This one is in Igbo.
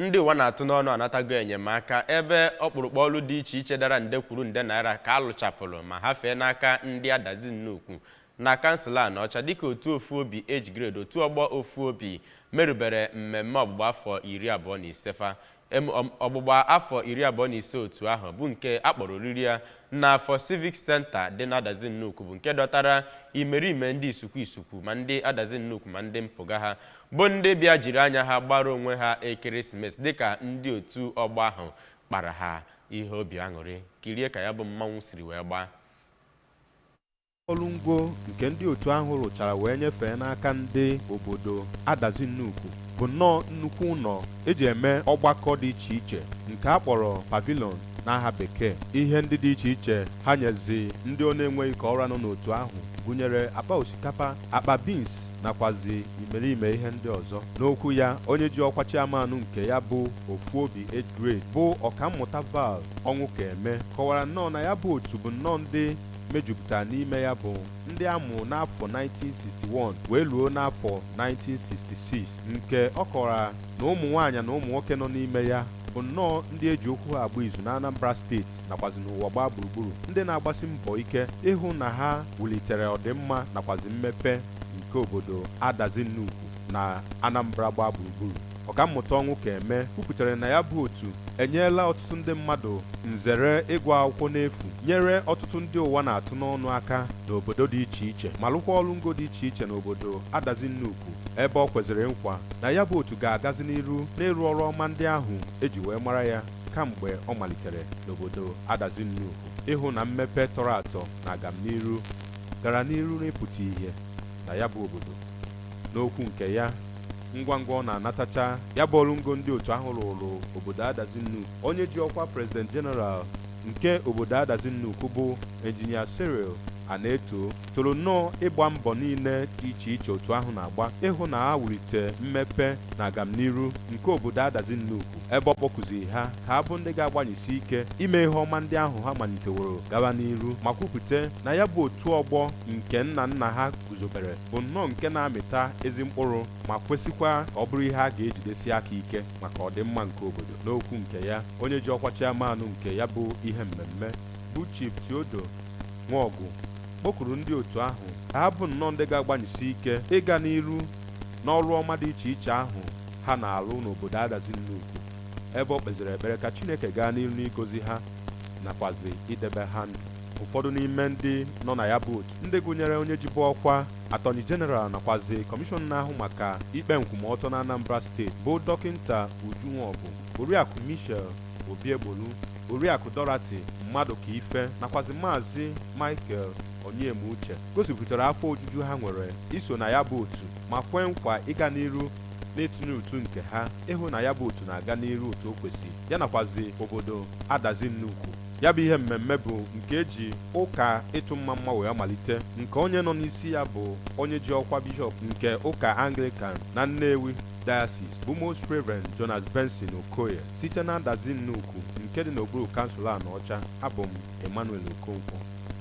Ndị ụwa na-atụ n'ọnụ anatago enyemaka, ebe ọkpụrụkpụ ọlụ dị iche iche dara nde kwuru nde naira ka a lụchapụrụ ma ha fee n'aka ndị Adazi Nnukwu na kansụl Anaọcha, dịka otu Ofu Obi Age Grade, otu ọgbọ Ofu Obi, merubere mmemme ọgbụgba afọ 25 fa. Ọgbụgba afọ 25 otu ahụ bụ nke a kpọrọ oriri ya n'afọ Civic Center dị n'Adazi Nnukwu, bụ nke dọtara imerime ndị isukwu isukwu, ma ndị Adazi Nnukwu ma ndị mpụga ha, bụ ndị bịa jiri anya ha gbara onwe ha ekeresimesi dịka ndị otu ọgbọ ahụ kpara ha ihe obi aṅụrị. Kirie ka ya bụ mmanwụ siri wee gbaa. Ọrụ ngo nke ndị otu ahụ rụchara wee nyefee n'aka ndị obodo Adazi Nnukwu bụ nnọọ nnukwu ụlọ eji eme ọgbakọ dị iche iche nke a kpọrọ pavilion n'aha Bekee. Ihe ndị dị iche iche ha nyezi ndị ọ na-enweghị ka ọra nọ n'otu ahụ gụnyere akpa osikapa, akpa beans, nakwazi imerime ihe ndị ọzọ. N'okwu ya, onye ji ọkwa chairman nke ya bụ Ofu Obi Age Grade, bụ Ọkammụta Val Ọnwụkeme, kọwara nnọọ na ya bụ otu bụ nnọọ ndị mejupụtara n'ime ya bụ ndị amụ n'afọ 1961 wee luo n'afọ 1966, nke ọ kọwara na ụmụ nwaanyị na ụmụ nwoke nọ n'ime ya bụ nnọọ ndị eji okwu ha agba izu na Anambra Steeti nakwazi n'ụwa gbaa gburugburu, ndị na-agbasi mbọ ike ịhụ na ha wulitere ọdịmma nakwazi mmepe nke obodo Adazi Nnukwu na Anambra gbaa gburugburu. Ọkammụta Ọnwụkeme kwupụtara na ya bụ otu enyela ọtụtụ ndị mmadụ nzere ịgụ akwụkwọ n'efu, nyere ọtụtụ ndị ụwa na-atụ n'ọnụ aka n'obodo dị iche iche, ma lụkwa ọrụ ngo dị iche iche n'obodo Adazi Nnukwu, ebe ọ kwezịrị nkwa na ya bụ otu ga-agazi n'iru n'ịrụ ọrụ ọma ndị ahụ eji wee mara ya kamgbe ọ malitere n'obodo Adazi Nnukwu, ịhụ na mmepe tọrọ atọ na agamniru gara n'iru n'ịpụta ihe na ya bụ obodo. N'okwu nke ya ngwa ngwa ọ na-anatacha ya bụ ọrụ ngo ndị otu ahụ rụrụ obodo Adazi Nnukwu, onye ji ọkwa President General nke obodo Adazi Nnukwu, bụ Engineer Cyril Aneto, toro nnọọ ịgba mbọ niile dị iche iche otu ahụ na-agba ịhụ na ha wulite mmepe na agamniru nke obodo Adazi Nnukwu, ebe ọ kpọkụziri ha ka ha bụ ndị ga-agbanyesi ike ime ihe ọma ndị ahụ ha maliteworo gawa n'iru, ma kwupụta na ya bụ otu ọgbọ nke nna nna ha guzobere bụ nnọọ nke na-amịta ezi mkpụrụ ma kwesịkwa ka ọ bụrụ ihe a ga-ejidesi aka ike maka ọdịmma nke obodo. N'okwu nke ya, onye ji ọkwa chairman nke ya bụ ihe mmemme, bụ Chief Theodore Nwaọgụ, kpọkuru ndị otu ahụ ka ha bụ nnọọ ndị ga-agbanyesi ike ịga n'iru n'ọrụ ọma dị iche iche ahụ ha na-alụ n'obodo Adazi Nnukwu, ebe ọ kpeziri ekpere ka Chineke gaa n'iru n'ịgọzi ha nakwazi idebe ha ndụ. Ụfọdụ n'ime ndị nọ na ya bụ otu, ndị gụnyere onye jibu ọkwa Attorney General nakwazi kọmishọna na-ahụ maka ikpe nkwụmọtọ na Anambra Steeti, bụ Dọkịnta Uju Nwaọgụ, Oriakụ Michelle Obiegbolu, Oriakụ Dorothy Mmadụ ka Ife, nakwazi Maazị Michael Onyemuche, gosipụtara afọ ojuju ha nwere iso na ya bụ otu ma kwee nkwa ịga n'iru n'ịtụnye ụtụ nke ha ịhụ na ya bụ otu na-aga n'iru otu o kwesị ya nakwazi obodo Adazi Nnukwu. Ya bụ ihe mmemme bụ nke eji ụka ịtụ mma mma wee malite, nke onye nọ n'isi ya bụ onye ji ọkwa bishọp nke ụka Anglican na Nnewi Diocese, bụ Most Reverend Jonas Benson Okoye. Site na Adazi Nnukwu nke dị n'okpuru kansụl Anaọcha, abụ m Emmanuel Okonkwo.